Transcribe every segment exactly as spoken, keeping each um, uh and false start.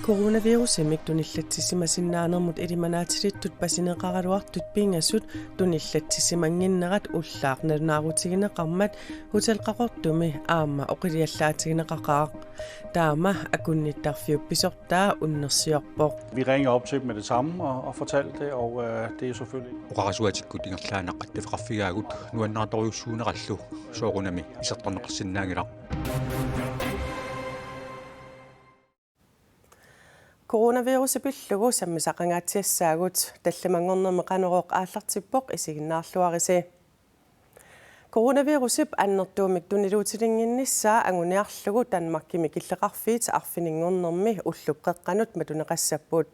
Coronavirusimik tunillatsissimasinnaanermut ilimanaatsilittut pasineqaraluartut pingasut tunillatsissimannginnerat ullaaq nalunaarutigineqarmat Hotel Qaqortumi aamma oqiliallaatigineqaqaaq. Taama akunnittarfiup pisortaa unnersiorpoq. Vi ringede op til dem med det samme og, og fortalte det, og øh, det er selvfølgelig... Oqarasuatikkut ingerlaannaq attaveqarfigaagut nuannaartorujussuunerallu soorunami isertorneqarsinnaanngilaq. Coronavirusi pillugu sammisaqangaatsiassaagut, tallimanngornermi Qanorooq aallartippoq, isiginnaarluarisi. Coronavirusip annertuumik tuniluutilinnginnissaa anguniarlugu Danmarkimi killeqarfiit arfininngornermi ullup qeqqanut matuneqassapput.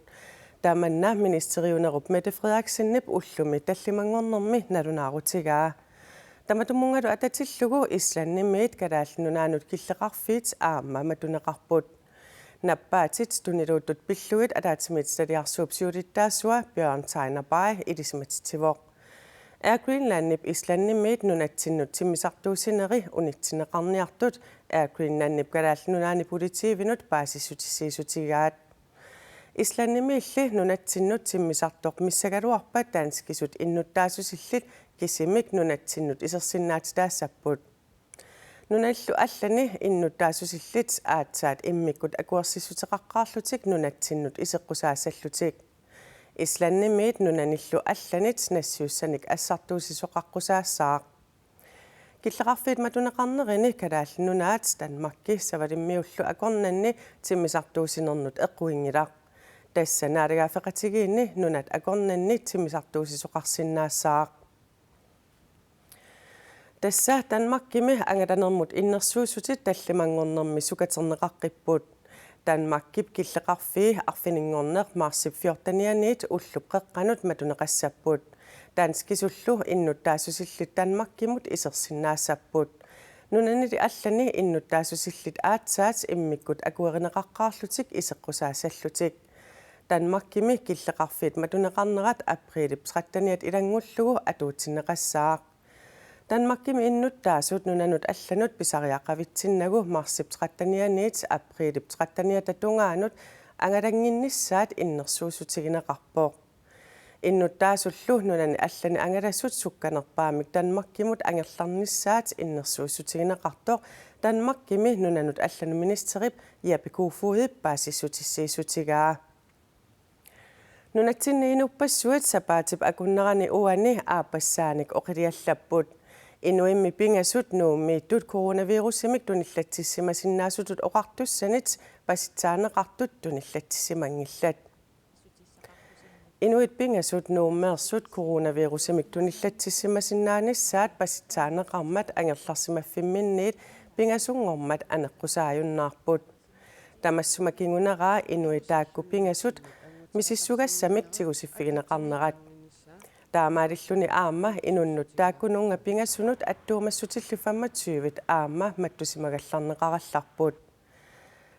Tamanna ministeriunerup Mette Frederiksenip ullumi tallimanngornermi nalunaarutigaa. Tamatumunngalu atatillugu Islandimiit Kalaallit Nunaannut killeqarfiit aamma matuneqarput. Nappaatit tuniluuttut pillugit ataatsimiititaliarsuup siulittaasua Bjørn Tejnabai ilisimatitsivoq. Air Greenlandip Islandimiit nunatsinnut timmisartuusineri unitsinneqarniartut Air Greenlandip Kalaallit Nunaanni politiivinut paasissutissiissutigaat. Islandimiilli nunatsinnut timmisartoq missagaluarpat danskisut innuttaasusillit kisimik nunatsinnut isersinnaatitaassapput. Nunanillu allani innuttaasusillit aatsaat immikkut akuersissuteqaqqaarlutik nunatsinnut iseqqusaassallutik. Islandimiit nunanillu allanit nassiussanik assartuussisoqaqqusaassaaq. Killeqarfiit matuneqarnerini Kalaallit Nunaat Danmarki Savalimmiullu akornanni timmisartuusinernut eqquinngilaq. Tassa naalagaaffeqatigiinni nunat akornanni timmisartuussisoqarsinnaassaaq. Tassa Danmarkimi angalanermut innersuussutit tallimanngornermi sukaterneqaqqipput. Danmarkip killeqarfii arfininngorneq marsip fjortenianiit ullup qeqqanut matuneqassapput. Danskisullu innuttaasusillit Danmarkimut isersinnaassapput. Nunanili allani innuttaasusillit aatsaat immikkut akuerineqaqqaarlutik iseqqusaassallutik. Danmarkimi killeqarfiit matuneqarnerat apriilip tretteniat ilanngullugu atuutsinneqassaaq. Danmarkimi innuttaasut nunanut allanut pisariaqavitsinnagu marsip trettenianiit apriilip tretteniata tungaanut angalannginnissaat innersuussutigineqarpoq. Innuttaasullu nunani allani angalasut sukkanerpaamik Danmarkimut angerlarnissaat innersuussutigineqartoq Danmarkimi nunanut allanut ministerip Jeppe Kofoedip paasissutissiissutigaa. Nunatsinni inuppassuit sapaatip akunnerani uani aappassaanik oqiliallapput. Inuimmi pingasut Nuummiittut coronavirusimik tunillatsissimasinnaasutut oqartussanit pasitsaaneqartut tunillatsissimanngillat. Inuit pingasut Nuummeersut coronavirusimik tunillatsissimasinnaanissaat pasitsaaneqarmat angerlarsimaffimminniit pingasunngormat aneqqusaajunnaarput. Tamassuma kinguneraa inuit taakku pingasut misissugassamik tigusiffigineqarnerat. Taamaalilluni aamma inunnut taakkununnga pingasunut attuumassutillu femogtyve aamma mattusimagallarneqarallarput.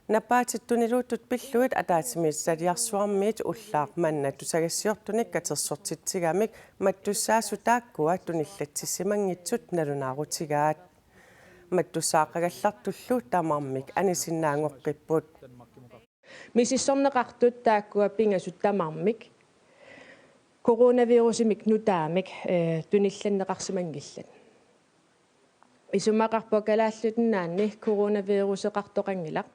Nappaatit tuniluuttut pillugit ataatsimiititaliarsuarmiit ullaaq manna tusagassiortunik katersortitsigamik mattussaasut taakkua tunillatsissimanngitsut nalunaarutigaat. Mattussaaqqagallartullu tamarmik anisinnaanngoqqipput. Misissorneqartut taakkua pingasut tamarmik coronavirusimik nutaamik, eh, tunillanneqarsimanngillat. Isumaqarpoq Kalaallit Nunaanni coronaviruseqartoqanngilaq.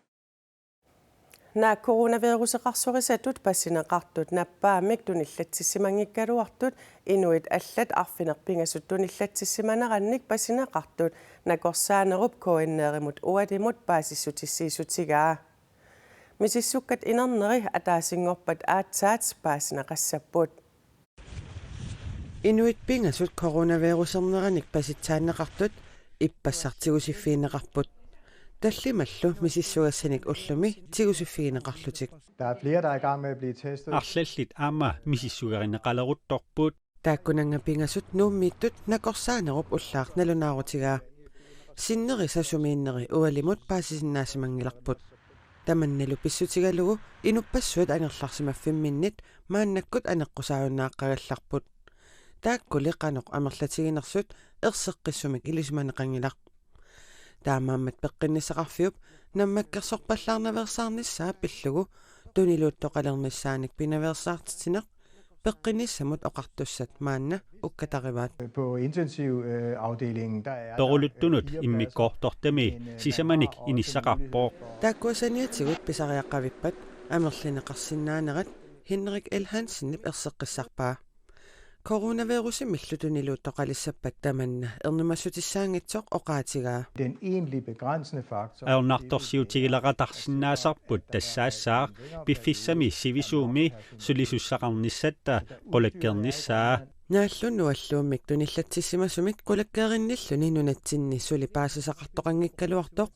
Naak coronaviruseqarsorisatut pasineqartut nappaammik tunillatsissimanngikkaluartut inuit allat arfineq-pingasut tunillatsissimanerannik pasineqartut nakorsaanerup K N R-imut ualimut paasissutissiissutigaa. Misissukkat inerneri ataasinngorpat aatsaat paasineqassapput. Inuit pingasut coronavirusernerannik pasitsaanneqartut ippassaq tigusiffigineqarput. Tallimallu misissugassanik ullumi tigusiffigineqarlutik. Der er flere, der er i gang med at blive testet. Arlallit aamma misissugarineqaleruttorput. Taakkunannga pingasut Nuummiittut nakorsaanerup ullaaq nalunaarutigaa. Sinnerisa sumiinneri ualimut paasisinnaasimanngillarput. Tamannalu pissutigalugu inuppassuit angerlarsimaffimminnit maannakkut aneqqusaajunnaaqqagallarput. Taakkuli qanoq amerlatiginersut erseqqissumik ilisimaneqanngilaq. Taamaammat peqqinnissaqarfiup nammakkersorpallaarnaveersaarnissaa pillugu tuniluuttoqalernissaanik pinaveersaartitsineq peqqinnissannut oqartussat maanna ukkatarivaat. På intensivafdelingen, der er Peruluttunut immikkoortortami sisamanik inissaqarpoq. Taakkua saniatigut pisariaqavippat amerlineqarsinnaanerat Henrik L. Hansenip erseqqissarpaa. Coronavirusimillu tuniluuttoqalissappat tamanna ernumassutissaanngitsoq oqaatigaa. Den egentlige begrænsende faktor. Ajornartorsiutigileraqatarsinnaasarput tassaassaaq piffissami sivisuumi sulisussaqarnissatta qulakkeernissaa. Naallu nualluummik tunillatsissimasumik qulakkeerinnilluni nunatsinni suli paasisaqartoqanngikkaluartoq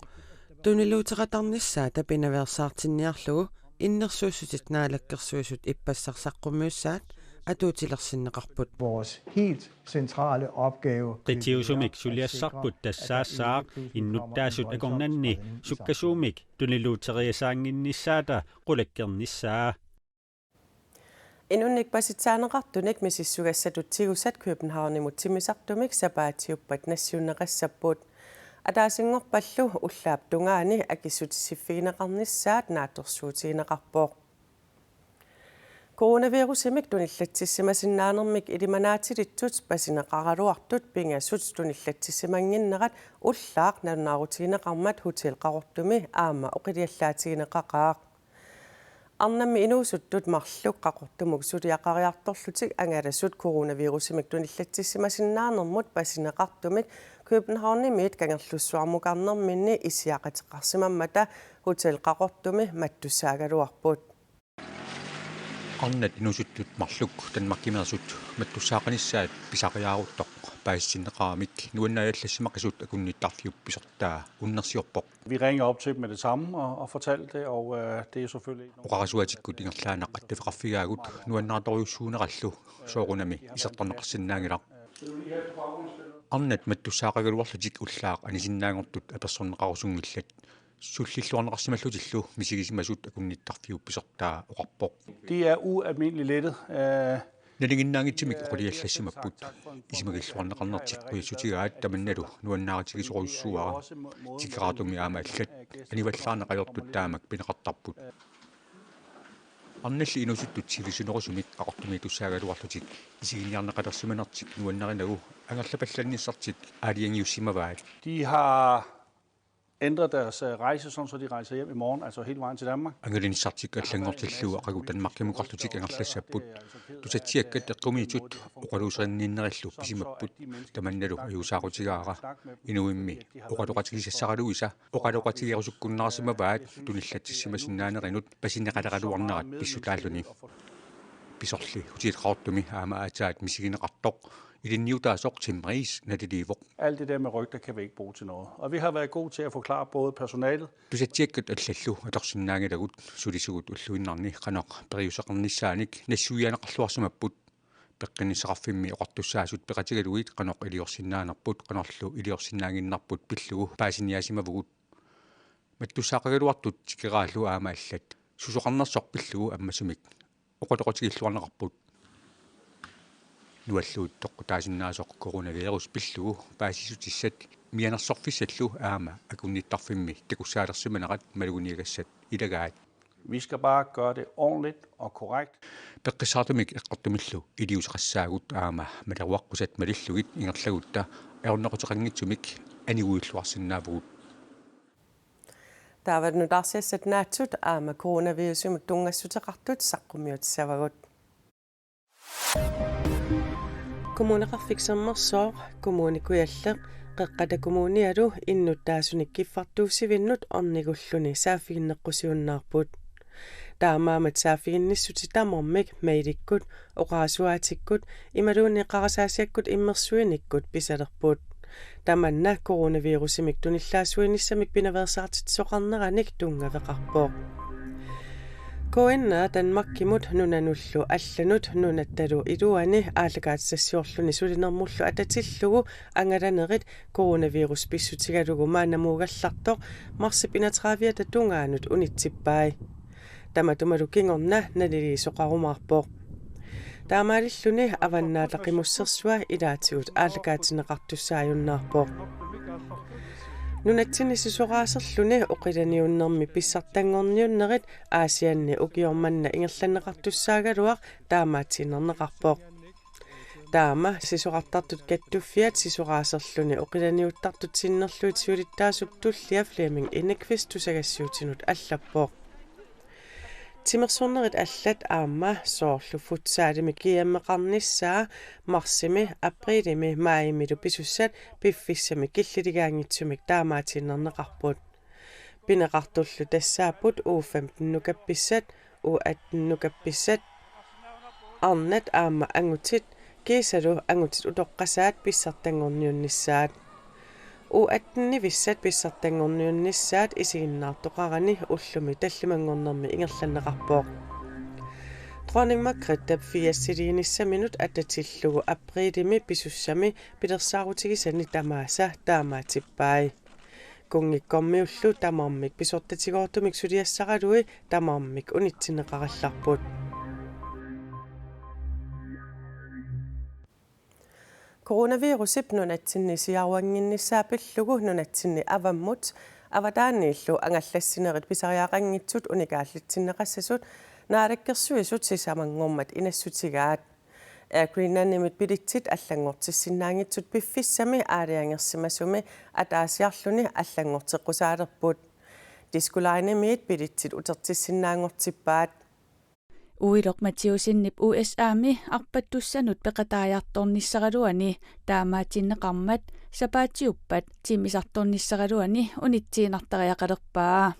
tuniluuteqatarnissaata pinaveersaartinniarlugu innersuussutit Naalakkersuisut ippassaq saqqummiussaat atuutilersinneqarput. Vores helt centrale opgave. Qitiusumik suliassarput tassaassaaq innuttaasut akornanni sukkasuumik tuniluuteriasaannginnissaata qulakkeernissaa. Inunnik pasitsaaneqartunik misissugassatut tigusat Københavnimut timmisartumik sapaatiuppat nassiunneqassapput. Ataasinngorpallu ullaap tungaani akissutissiffigineqarnissaat naatsorsuutigineqarpoq. Coronavirusimik tunillatsissimasinnaanermik ilimanaatsilittut pasineqaraluartut pingasut tunillatsissimannginnerat ullaaq nalunaarutigineqarmat Hotel Qaqortumi aamma oqiliallaatigineqaqaaq. Arnammi inuusuttut marluk Qaqortumut suliaqariartorlutik angalasut coronavirusimik tunillatsissimasinnaanermut pasineqartumik Københavnimiit Kangerlussuarmukarnerminni issiaqateqarsimammata Hotel Qaqortumi mattussaagaluarput. Arnat inuusuttut marluk Danmarkimeersut mattussaaqanissaat pisariaaruttoq paasitinneqaramik nuannaajallassimaqisut akunnittarfiup pisortaa unnersiorpoq. Vi ringer op til dem med det samme og, og fortalte det, og øh, det er selvfølgelig ikke noget, Oqarasuatikkut ingerlaannaq attaveqarfigaagut nuannaartorujussuunerallu soorunami isertorneqarsinnaanngilaq. Arnat mattussaaqagaluarlutik ullaaq anisinnaanngortut apersorneqarusunngillat. Sullilluarneqarsimallutillu misigisimasut akunnittarfiup pisortaa oqarpoq. De er ualmindeligt lette. Øh, Nalinginnaanngitsumik oqiliallassimapput. Isumagilluarneqarnertik qujassutigaat tamannalu nuannaarutigisorujussuuara. Tikeraartumik aamma allat anivallaarneq ajortut taamak pineqartarput. Arnalli inuusuttut sivisunerusumik Qaqortumiitussaagaluarlutik isiginiarneqalersimanertik nuannarinagu angerlapallannissartik aalajangiussimavaat. De har ændret deres øh, rejse, sådan så de rejser hjem i morgen, altså hele vejen til Danmark. Angalanissartik allanngortillugu aqagu Danmarkimukarlutik angerlassapput. Tusatsiakkat eqqumiitsut oqaluuserinninnerillu pisimapput. Tamannalu ajuusaarutigaara. Inuimmi oqaloqatigisassaraluisa oqaloqatigerusukkunnaarsimavaat tunillatsissimasinnaaneranut pasineqaleraluarnerat pissutaalluni. Pisorli Hotel Qaqortumi aamma aatsaat misigineqartoq ilinniutaasoq Tim Riis naliliivoq. Alt det der med rygter kan vi ikke bruge til noget. Og vi har været gode til at forklare både personalet. Tusatsiakkat allallu atorsinnaanngilagut sulisugut ulluinnarni qanoq periuseqarnissaanik nassuiaaneqarluarsimapput. Peqqinnissaqarfimmi oqartussaasut peqatigalugit qanoq iliorsinnaanerput qanorlu iliorsinnaannginnarput pillugu paasiniaasimavugut. Mattussaaqagaluartut tikeraallu aamma allat susoqarnersoq pillugu ammasumik oqaloqatigilluarneqarput. Nualluut toqqutaasinnaasoq coronavirus pillugu paasissutissat mianersorfissallu aamma akunnittarfimmi takussaalersimanerat maluginiagassat ilagaat. Vi skal bare gøre det ordentligt og korrekt. Peqqissaartumik eqqortumillu iliuuseqassaagut aamma maleruaqqusat malillugit ingerlagutta ajornaquteqanngitsumik aniguilluarsinnaavugut. Taava nutaarsiassat naatsut aamma coronavirusimut tunngassuteqartut saqqummiutissavagut. Kommuneqarfik Sermersooq, Kommune Kujalleq, Qeqqata Kommunialu innuttaasunik kiffartuussivinnut ornigulluni saaffiginneqqusiunnaarput. Taamaammat saaffiginnissutit tamarmik mailikkut, oqarasuaatikkut imaluunniit qarasaasiakkut immersuinikkut pisalerput. Tamanna coronavirusimik tunillaassuinissamik pinaveersaartitsisoqarneranik tunngaveqarpoq. K N R Danmarkimut nunanullu allanut nunattalu iluani aallakaatitassiorluni sulinermullu atatillugu angalanerit coronavirus pissutigalugu maannamuugallartoq marsip enogtredive-ata tungaanut unitsippai. Tamatumalu kingorna naliliisoqarumaarpoq. Taamaalilluni Avannaata Qimussersua ilaatigut aallakaatinneqartussaajunnaarpoq. Nunatsinni sisoraaserluni oqilaniunnermi pissartanngorniunnerit Aasianni ukioq manna ingerlanneqartussaagaluaq taamaatiinnarneqarpoq. Taama sisorartartut kattuffiat sisoraaserluni oqilaniuttartut sinnerlugit siulittaasup tullia Flemming Enqvist tusagassiuutinut allappoq. Timersornerit allat aamma soorlu futsalimi G M-eqarnissaa marsimi, apriilimi, maajimilu pisussat piffissami killiligaanngitsumik taamaatiinnarneqarput. Pineqartullu tassaapput U femten-nukappissat, U atten-nukappissat, arnat aamma angutit, kiisalu angutit utoqqasaat pissartanngorniunnissaat. U atten-ivissat pissartanngorniunnissaat isiginnaartoqarani ullumi tallimanngornermi ingerlanneqarpoq. Dronning Margrethe firsiliinissaminut atatillugu apriilimi pisussami pilersaarutigisani tamaasa taamaatippai. Kunngikkormiullu tamarmik pisortatigoortumik suliassaralui tamarmik unitsinneqarallarput. Coronavirusip nunatsinni siaruannginnissaa pillugu nunatsinni avammut avataaniillu angallassinerit pisariaqanngitsut unikaallatsinneqassasut Naalakkersuisut sisamanngormat inassutigaat. Air Greenlandimit billetsit allanngortissinnaanngitsut piffissami aalajangersimasumi ataasiarluni allanngorteqqusaalerput. Disko Linemiit billetsit utertissinnaanngortippaat. Uiloq Mathæusenip U S A-mi arpattussanut peqataajartornissaraluani taamaatinneqarmat sapaatiuppat timmisartornissaraluani unitsiinnartariaqalerpaa.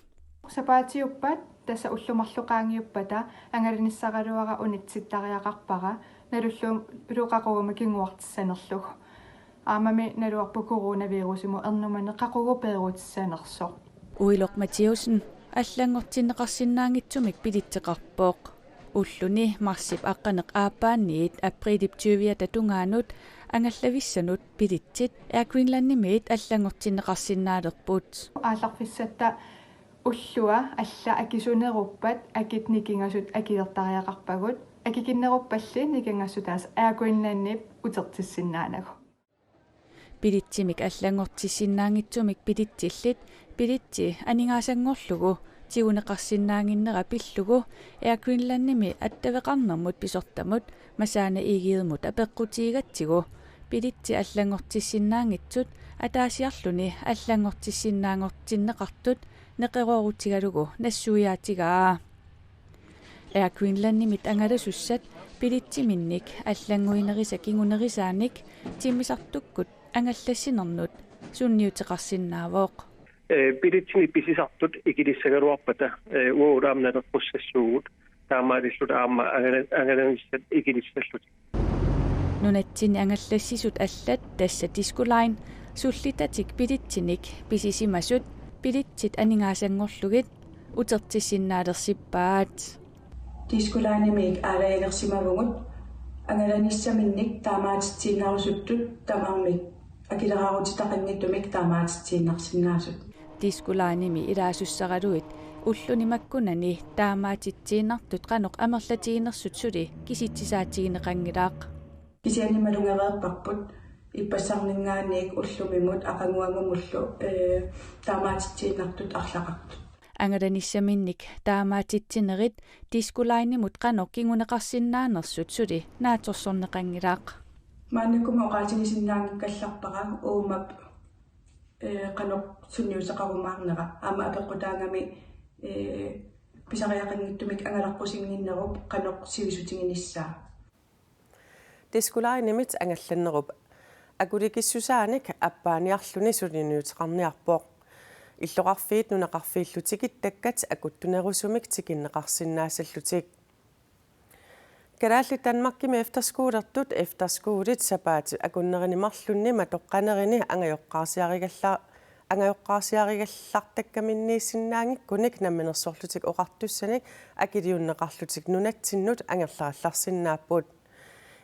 Sapaatiuppat tassa ullut marluk qaangiuppata angalanissaraluara unitsittariaqarpara, nalullugu qaqugumut kinguartissanerlugu. Aammami naluarput coronavirusimut ernumaneq qaqugu peerutissanersoq. Uiloq Mathæusen allanngortinneqarsinnaanngitsumik billetseqarpoq. Ulluni marsip aqqaneq-aappaanniit apriilip tyviata tungaanut angallavissanut billetsit Air Greenlandimiit allanngortinneqarsinnaalerput. Aallarfissatta ullua alla akisuneruppat akit nikingasut akilertariaqarpagut. Akikinneruppalli nikingassutaasa Air Greenlandip utertissinnaanagu. Billetsimik allanngortissinnaanngitsumik billetsillit billetsi aningaasanngorlugu tiguneqarsinnaannginnera pillugu Air Greenlandimi attaveqarnermut pisortamut Masaana Egedemut apeqqutigigatsigu billetsit allanngortissinnaanngitsut ataasiarluni allanngortissinnaanngortinneqartut neqeroorutigalugu nassuiaatigaa. Air Greenlandimit angalasussat billetsiminnik allannguinerisa kingunerisaanik timmisartukkut angallassinernut sunniuteqarsinnaavoq. Ee, billetsinik pisisartut ikilissagaluarpata, ee, uagut aamma naleqqussassuugut, taamaalilluta aamma angala-, angalanissat ikilissallutik. Nunatsinni angallassisut allat, tassa Disko Line, sullitatik billetsinik pisisimasut billetsit aningaasanngorlugit utertissinnaalersippaapput. Disko Linemiit aalajangersimavugut, angalanissaminnik taamaatitsiinnarusuttut tamarmik akileraarutitaqanngitsumik taamaatitsiinnarsinnaasut. Disko Linemi ilaasussaraluit ulluni makkunani taamaatitsiinnartut qanoq amerlatiginersut suli kisitsisaatigineqanngilaq. Kisianni malugereerparput ippassarninngaanniit ullumimut aqaguagumullu, ee, taamaatitsiinnartut arlaqartut. Angalanissaminnik taamaatitsinerit Disko Linemut qanoq kinguneqarsinnaanersut suli naatsorsorneqanngilaq. Maannakkut oqaatigisinnaanngikkallarpara uumap, ee, qanoq sunniuteqarumaarnera aamma apeqqutaagami, ee, pisariaqanngitsumik angalaqqusinnginnerup qanoq sivisutiginissaa. Disko Linemit angallannerup akulikissusaanik appaaniarluni suliniuteqarniarpoq. Illoqarfiit nunaqarfiillu tikittakkat akuttunerusumik tikinneqarsinnaasallutik. Kalaallit Danmarkimi efterskolertut efterskolit sapaatit akunnerini marlunni matoqqanerini angajoqqaarsiarigalla-, angajoqqaarsiarigallartakkaminniissinnaanngikkunik Namminersorlutik Oqartussanik akiliunneqarlutik nunatsinnut angerlarallarsinnaapput.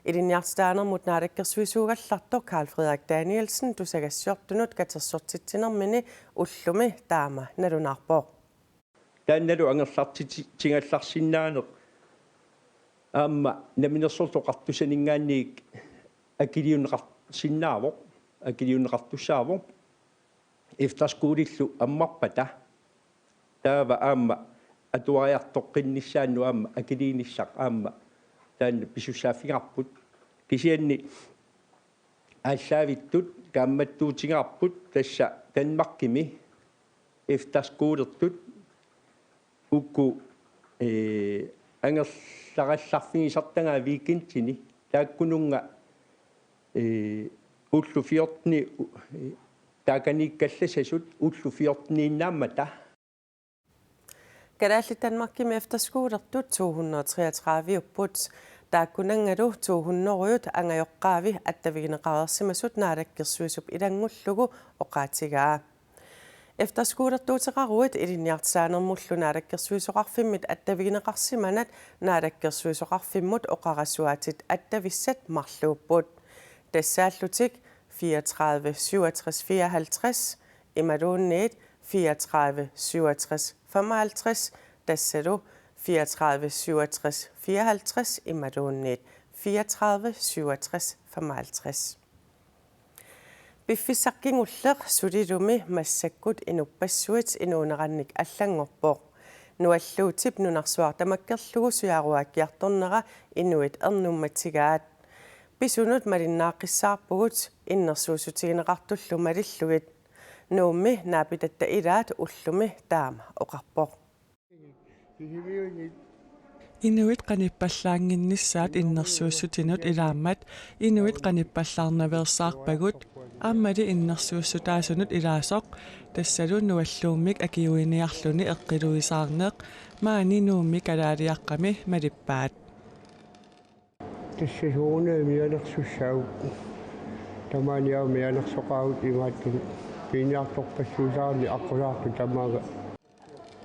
Ilinniartitaanermut naalakkersuisuugallartoq Karl Frederik Danielsen tusagassiortunut katersortitsinermini ullumi taama nalunaarpoq. Taannalu angerlartitsigallarsinnaaneq aamma Namminersorlutik Oqartussaninngaanniit akiliunneqarsinnaavoq, akiliunneqartussaavoq. Efterskolillu ammarpata taava aamma atuariartoqqinnissaannut aamma akiliinissaq aamma taanna pisussaaffigaarput. Kisianni aallaavittut kaammattuutigaarput tassa Danmarkimi efterskolertut uku, ee, angerlarallarfigisartagaat weekendini taakkununnga, ee, ullut fjorten, ee, taakaniikkallasasut ullut fjorteniinnaammata. Kalaallit Danmarkimi efterskolertut to hundrede og treogtredive-upput. Taakkunanngalu to hundrede angajoqqaavi attavigineqareersimasut Naalakkersuisup ilanngullugu oqaatigaa. Efterskolertuuteqaruit Ilinniartitaanermullu Naalakkersuisoqarfimmit attavigineqarsimanat Naalakkersuisoqarfimmut oqarasuaatit attavissat marluupput. Tassaallutik fireogtredive syvogtres fireoghalvtreds imaluunniit fireogtredive syvogtres femoghalvtreds, tassalu fireogtredive syvogtres fireoghalvtreds imaluunniit fireogtredive syvogtres femoghalvtreds. Piffissaq kingulleq sulilumi massakkut inuppassuit inuunerannik allanngorpoq. Nualluutip nunarsuaq tamakkerlugu sujaruaakkiartornera inuit ernummatigaat. Pisunut malinnaaqqissaarpugut innersuussutigineqartullu malillugit. Nuummi naapitatta ilaat ullumi taama oqarpoq. Inuit qanippallaannginnissaat innersuussutinut ilaammat inuit qanippallaarnaveersaarpagut, aammali innersuussutaasunut ilaasoq, tassalu Nualluummik akiuiniarluni eqqiluisaarneq, maani Nuummi kalaaliaqqami malippaat. Tassa soorunami mianersussaagut. Tamaani aamma mianersoqaagut imaattunut. Piiniartorpassuusarami aqqusaartut tamaanga.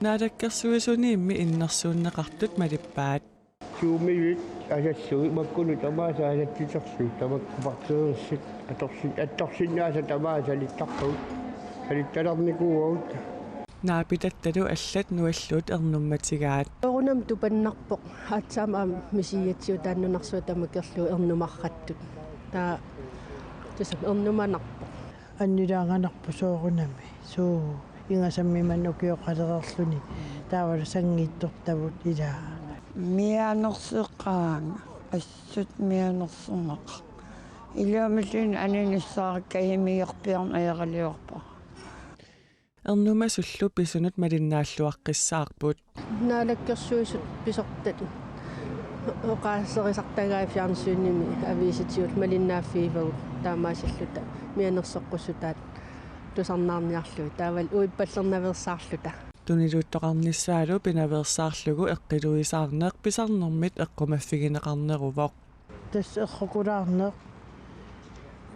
Naalakkersuisuniimmi innersuunneqartut malippaat. Suumiit asallugit makkunut tamaasa asassitersugut tamakku partiisit atorsi-, attorsinnaasat tamaasa salittarpagut. Salittalernikuuagut. Naapitattalu allat Nualluut ernummatigaat. Soorunami tupannarpoq. Aatsaammi aamma misigigatsigu taanna nunarsuaq tamakkerlugu ernumarrattut. Taava tassami ernumanarpoq. Annilaanganarpoq soorunami. Suu, ingasammik manna ukioqalereerluni. Taavalu sanngiittortavut ilaa. Mianersoqaanga. Assut mianersorneqaaq. Iluamilluunniit aninissaarikkajimigerpiarneq ajoraliorpara. Ernumasullu pisunut malinnaalluaqqissaarput. Naalakkersuisut pisortat oqaaserisartagaat fjernsynimi aviisitigut malinnaaffigivagut taamaasilluta mianersoqqussutaat tusarnaarniarlugit taavalu uippallernaveersaarluta. Tuniluuttoqarnissaalu pinaveersaarlugu eqqiluisaarneq pisarnermit eqqumaffigineqarneruvoq. Tassa eqqukulaarneq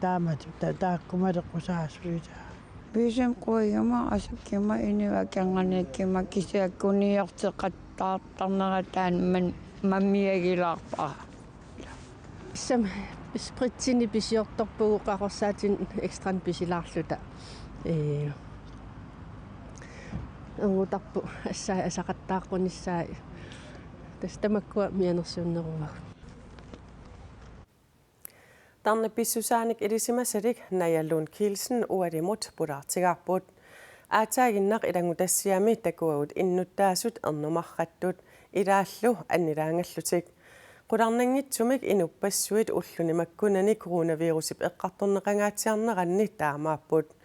taamatut ta-, taakku maleqqusaasut ilaa. Piisami quigama asakkama inuit akornanniikkama kisianni kuniorteqattaartarnera taanna man-, mammiagilaarpara. Tassami spritsinik pisiortorpugut qaqorsaatinik ekstranik pisilaarluta. Ee, ernutarput assai asaqattaaqqunissai. Tassa tamakkua mianersuunneruvagut. Tarnip pissusaanik ilisimasalik Naja Lund Kielsen ualimut pulaartigaarput. Aatsaaginnaq ilanngutassiami takuagut innuttaasut ernumarrattut ilaallu annilaangallutik. Qularnanngitsumik inuppassuit ulluni makkunani coronavirusip eqqartorneqangaatsiarneranni taamaapput.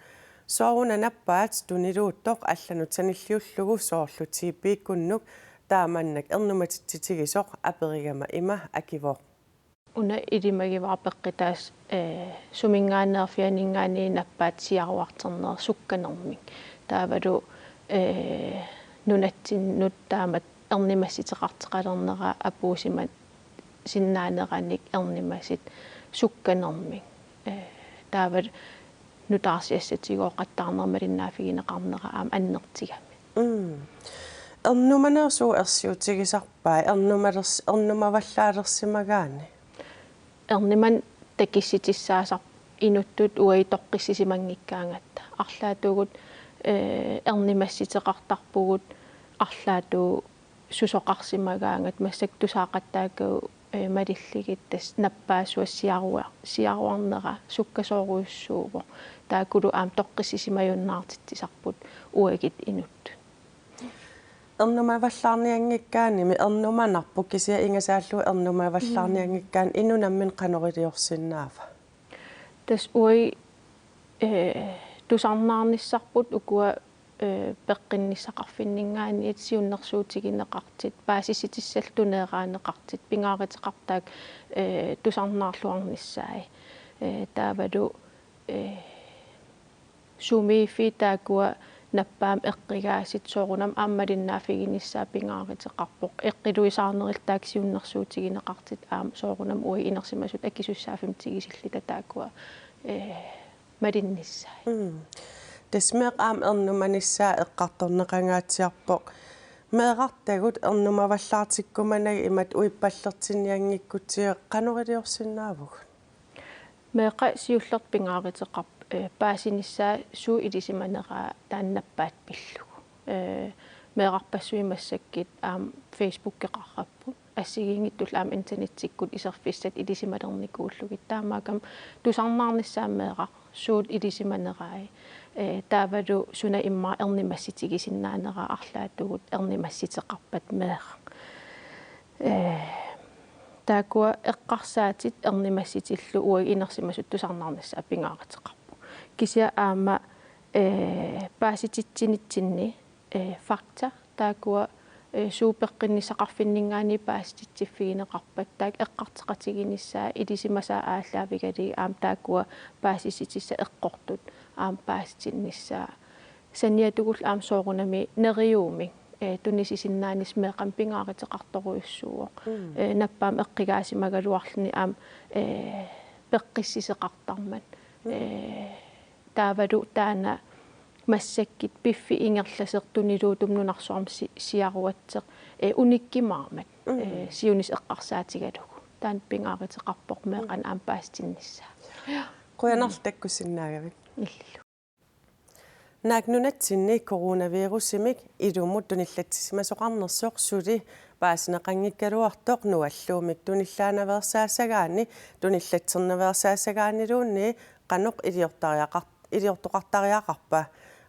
Sooruna nappaat tuniluuttoq allanut sanilliullugu soorlu T B-kkunnuk taamannak ernumatitsitigisoq aperigama ima akivoq. Una ilimagivara peqqutaasut, ee, suminngaanneerfianinngaanniit nappaat siaruartornerat sukkanermik. Taavalu, ee, nunatsinnut taamatut ernumassiteqartoqalernera apuussimasinnaaneranik ernumassuk sukkanermik. Ee, taavalu nutaarsiassatigooqattaarnera malinnaaffigineqarnera aamma annertutigami. Mm. Ernumaneq suut ersiutigisarpai, ernumalers-, ernumavallaalersimagaanni? Ernumaneq takissutissaasarpoq inuttut uagut toqqissisimanngikkaangatta. Arlaatigut, ee, ernumassiteqartarpugut, arlaatigut susoqarsimagaangatta, massakkut tusaaqattaakkagut Ee, malillugit tassa nappaassuaq siarua-, siaruarnera sukkasoorujussuuvoq. Taakkulu aamma toqqissisimajunnaartitsisarput uagut inuttut. Ernumavallaarnianngikkaanimi, ernumanarpoq kisianni ingasaallugu ernumavallaarnianngikkaanni, mm, inuk nammineq qanoq iliorsinnaava? Tassa uagut, ee, tusarnaarnissarput ukua, ee, peqqinnissaqarfinninngaanniit siunnersuutigineqartut, paasissutissat tuneeraaneqartut, pingaaruteqartaaq, ee, tusarnaarluarnissaat. Ee, taavalu, ee, sumiiffiit taakkua nappaamik eqqugaasut soorunami aamma malinnaaffiginissaat pingaaruteqarpoq. Eqqiluisaarnerillu taakku siunnersuutigineqartut aamma soorunami uagut inersimasut akisussaaffimmik tigusilluta taakkua, ee, malinnissaat. Mm. Tassa meeqqat aamma ernumanissaat eqqartorneqangaatsiarpoq. Meerartagut ernumavallaartikkumanagit imatut uippallertinnianngikkutsigu qanoq iliorsinnaavugut? Meeqqat siullertut pingaaruteqarput, ee, paasinissaat suut ilisimaneraa taanna nappaat pillugu. Ee, meerarpassuit massakkut aamma Facebookeqarput. Assigiinngitsullu aamma internettikkut iserfissat ilisimalernikuullugit. Taamaakkami tusarnaarnissaat meeraq suut ilisimanerai. Ee, taavalu suna immaqa ernumassutigisinnaanera arlaatigut ernumassuteqarpat meeraq. Ee, taakkua eqqarsaatit ernumassutillu uagut inersimasut tusarnaarnissaat pingaaruteqarpoq. Kisianni aamma, ee, paasititsinitsinni, ee, fakta taakkua, ee, suut peqqinnissaqarfinninngaanniit paasititsiffigineqarpat, taakku eqqartoqatiginissaat, ilisimasaat aallaavigalugit aamma taakkua paasissutissat eqqortut aamma paasitinnissaat. Saniatigullu aamma soorunami neriuumik, ee, tunisisinnaanissaq meeqqamut pingaaruteqartorujussuuvoq. Mm. Ee, nappaamik eqqugaasimagaluarluni aamma, ee, peqqissuseqartarmat. Mm. Ee, taavalu taanna massakkut piffissap ingerlanerani tuniluuttumik nunarsuarmi si-, siaruatseq, ee, unikkumaarmat, mm, ee, siunissaq eqqarsaatigalugu. Taanna pingaaruteqarpoq meeqqanut aamma paasitinnissaa. Qujanarlu takkussinnaagavit. Illillu. Naak nunatsinni coronavirusimik ilummut tunillatsisimasoqarnersoq suli paasineqanngikkaluartoq Nualluummik tunillaannaveersaassagaanni tunillatsernaveersaassagaanniluunniit qanoq iliortariaqar-, iliortoqartariaqarpa?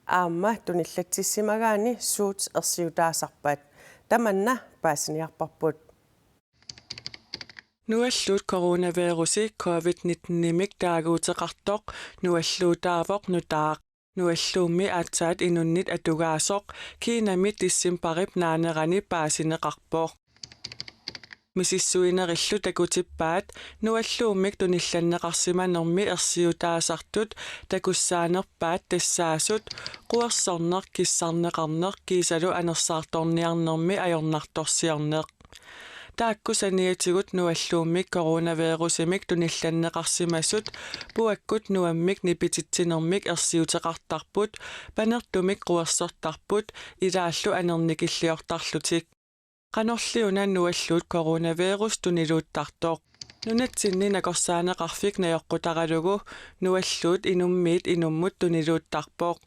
Aamma tunillatsissimagaanni suut ersiutaasarpat? Tamanna paasiniarparput. Nualluut coronavirusi covid nitten-imik taaguuteqartoq nualluutaavoq nutaaq. Nualluummi aatsaat inunnit atugaasoq Kinami decembarip naanerani paasineqarpoq. Misissuinerillu takutippaat Nualluummik tunillanneqarsimanermi ersiutaasartut takussaanerpaat tassaasut quersorneq, kissarneqarneq kiisalu anersaartorniarnermi ajornartorsiorneq. Taakku saniatigut Nualluummik coronavirusimik tunillanneqarsimasut puakkut nuammik nipititsinermik ersiuteqartarput, panertumik quersortarput ilaallu anernikilliortarlutik. Qanorliuna Nualluut coronavirus tuniluuttartoq? Nunatsinni nakorsaaneqarfik najoqqutaralugu Nualluut inummiit inummut tuniluuttarpoq.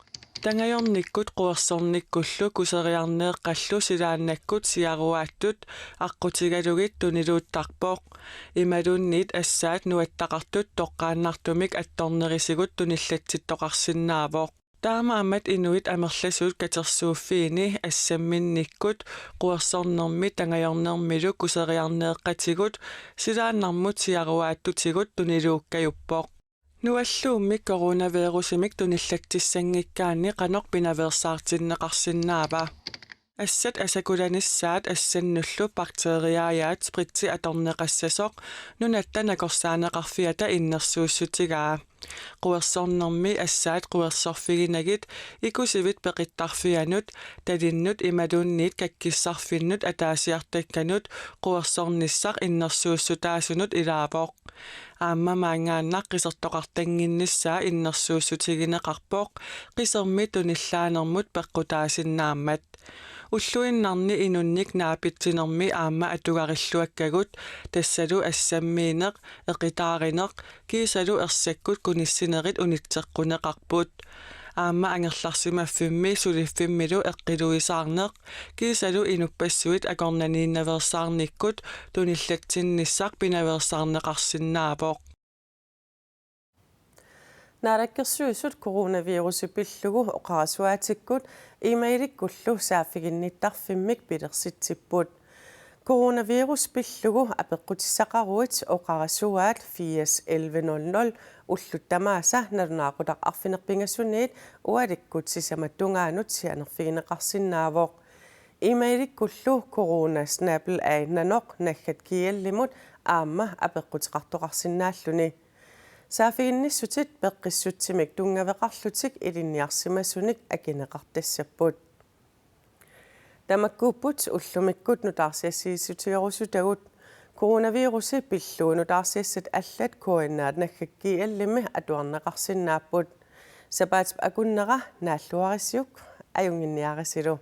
Tangajornikkut quersornikkullu kuseriarneeqqallu silaannakkut siaruaattut aqqutigalugit tuniluuttarpoq. Imaluunniit assaat nuattaqartut toqqaannartumik attornerisigut tunillatsittoqarsinnaavoq. Taamaammat inuit amerlasuut katersuuffiini assamminnikkut quersornermi tangajornermilu kuseriarneeqqatigut silaannarmut siaruaattutigut tuniluukkajuppoq. Nualluummik coronavirusimik tunillatsissanngikkaanni qanoq pinaveersaartinneqarsinnaava? Assat asakulanissaat assannullu bakteriaajaat spritsi atorneqassasoq Nunatta Nakorsaaneqarfiata innersuussutigaa. Quersornermi assaat quersorfiginagit ikusivit peqittarfianut, talinnut imaluunniit kakkissarfinnut ataasiartakkanut quersornissaq innersuussutaasunut ilaavoq. Aamma maanngaannaq qisertoqartannginnissaa innersuussutigineqarpoq qisermi tunillaanermut peqqutaasinnaammat. Ulluinnarni inunnik naapitsinermi aamma atugarilluakkagut, tassalu assammiineq, eqitaarineq kiisalu ersakkut kunissinerit unitseqquneqarput. Aamma angerlarsimaffimmi suliffimmilu eqqiluisaarneq kiisalu inuppassuit akornanniinnaveersaarnikkut tunillatsinnissaq pinaveersaarneqarsinnaavoq. Naalakkersuisut coronavirusi pillugu oqarasuaatikkut e-mailikkullu saaffiginnittarfimmik pilersitsipput. Coronavirus pillugu apeqqutissaqaruit oqarasuaat firs elleve nul nul ullut tamaasa nalunaaqutaq arfineq-pingasuniit ualikkut sisamat tungaanut sianerfigineqarsinnaavoq. E-mailikkullu corona snabel-a nanoq naggat G L-imut aamma apeqquteqartoqarsinnaalluni. Saaffiginnissutit peqqissutsimik tunngaveqarlutik ilinniarsimasunik akineqartassapput. Tamakkuupput ullumikkut nutaarsiassiissutigerusutagut. Coronavirusi pillugu nutaarsiassat allat K N R naggat G L-imi atuarneqarsinnaapput. Sapaatip akunnera naalluarisiuk, ajunnginniarisilu.